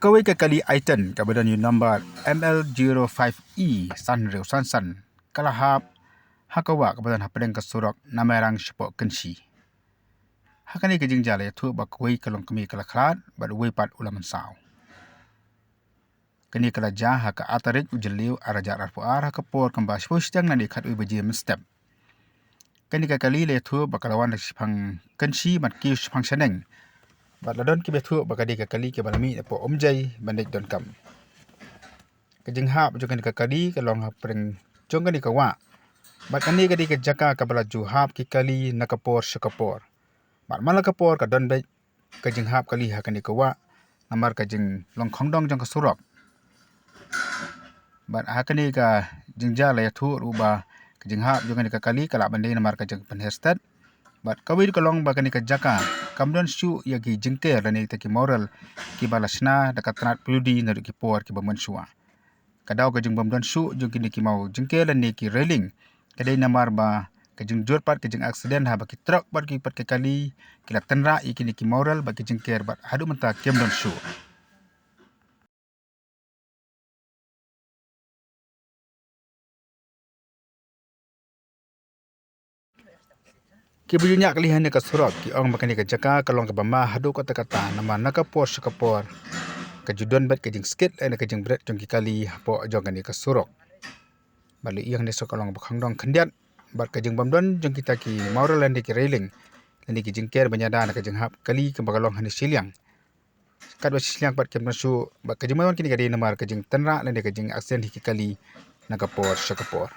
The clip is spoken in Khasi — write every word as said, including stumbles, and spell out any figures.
Kawei ka kali I ten kaba don ïa u number M L zero five E san hynriew san san ka la hap ha ka wah kaba don hapdeng ka surok na Mairang shapoh Kynshi. Ha kane ka jingjia la ïathuh ba kawei ka longkmie ka la khlad bad uwei pat u la mynsaw. Kane ka la jia ha ka ar tarik u Jylliew ar hajar arphew ar ha ka por kumba shiphew shiteng lane khatwei baje mynstep. Kane ka kali la ïathuh ba ka la wan na shaphang Kynshi bad kiew shaphang shaneng. Bad la don kiba ïathuh ba ka dei ka kali kaba la mih napoh Umjai ban leit donkam. Ka jinghap jong kane ka kali ka long hapdeng jong kane ka wah. Bad kane ka dei ka jaka kaba la ju hap ki kali na ka por sha ka por. Bad man la ka por ka don beit ka jinghap kali ha kane ka wah namar ka jinglong khongdong jong ka surok. Bad ha kane ka jingjia la ïathuh ruh ba ka jinghap jong kane ka kali ka lah ban dei namar ka jingpynher stet. Bad kawei ruh ka long ba kane ka jaka kam don shuh ïa ki jingker lane kita ki mural kiba la shna da ka tnat palludi naduh ki por kiba mynshuwa. Ka daw ka jingbym don shuh jong kine ki maw jingker lane ki railing ka dei namar ba ka jingjur pat ka jingaksiden haba ki trok bad ki pat ki kali ki la tynrah ïa kine ki mural bad ki jingker bad haduh mynta kim don shuh. Kiba ju ñiah kali ha kane ka surok ki ong ba kane ka jaka ka long kaba ma haduh katta katta namar na ka por sha ka por ka ju don bad ka jingskit lane ka jingbret jong ki kali hapoh jong kane ka surok. Bad la ïeng ne sha ka long ba khongdong khyndiat bad ka jingbym don jong kita ki mural lane ki railing lane ki jingker ban ïada na ka jinghap kali kaba ka long ha kane shiliang. Katba shiliang pat kim don shuh bad ka jingbym don kine ka dei namar ka jingtynrah lane ka jingaksiden hi ki kali na ka por sha ka por.